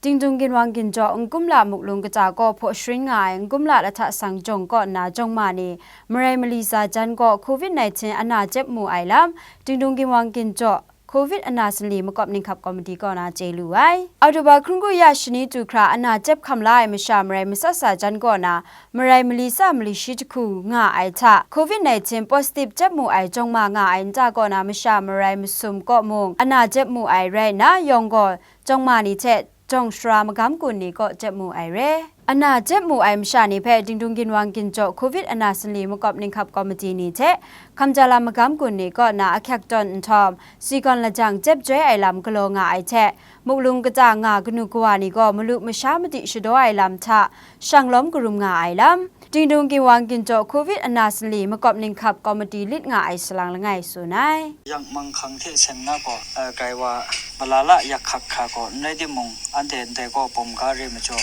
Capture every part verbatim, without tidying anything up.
Dingdung ginwang ginjaw Nkumla Muklung kata kaw hpaw sharin nga ai Nkumla lahta sang jawng kaw nna jawng ma ni marai mali tsa jan gaw covid nineteen ana jep mu ai lam, Dingdung ginwang ginjaw covid ana sanli makawp ninghkap komiti kaw na chye lu ai. Oktober hkun kru ya shani du hkra ana jep hkam la ai masha marai matsat tsa jan kaw na marai mali tsa mali shi jahku nga ai hta covid nineteen positive jep mu ai jawng ma nga ai nta kaw na masha marai masum kaw mung ana jep mu ai rai nna, yawng gaw jawng ma ni hte jawng shara magam kun ni kaw jep mu ai re. Ana jep mu ai masha ni hpe Dingdung ginwang ginjaw covid ana sanli makawp ninghkap komiti ni hte hkamja lam magam kun ni kaw na ahkyak tawn nhtawm, si gawn lajang jep joi ai lam galaw nga ai hte, Muklung kata nga kanu kawa ni gaw malu masha madi shadaw ai lam hta shang lawm karum nga ai lam, Dingdung ginwang ginjaw covid ana sanli makawp ninghkap komiti lit nga ai salang langai tsun ai. Yak manghkang hte seng na gaw, eh, grai wa, malala yak hkak hkra gaw n rai timung, anhte ndai gaw bum ga re majaw,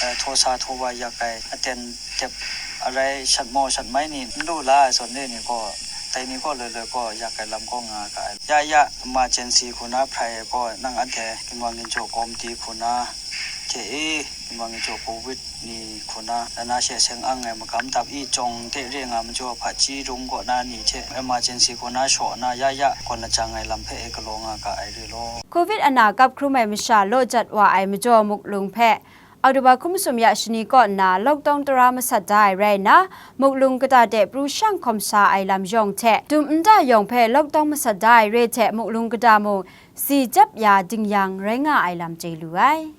eh, htaw sa htaw wa yak ai aten tep arai shat maw shat mai ni n lu la ai zawn re ni gaw, dai ni gaw loi loi gaw yak ai lam gaw nga ga ai. Ya ya, emergency hku na hprai ai gaw, nang anhte ginwang ginjaw komiti hku na hte e, ginwang ginjaw covid ni hku na, na na she seng ang ai magam dap i jawng de re nga majaw, hpaji rung kaw na ni hte emergency hku na shaw na ya ya gawn lajang ai lam hpe e galaw nga ga ai re law. Covid ana kap hkrum ai masha law jat wa ai majaw Muklung hpe Oktober hkum masum ya shani kaw nna lockdown tara masat da ai rai nna, Muklung kata de pru shang hkawm sa ai lam yawng hte dum nta yawng hpe lockdown masat da ai re hte Muklung kata mung si jep ya ding yang rai nga ai lam chye lu ai.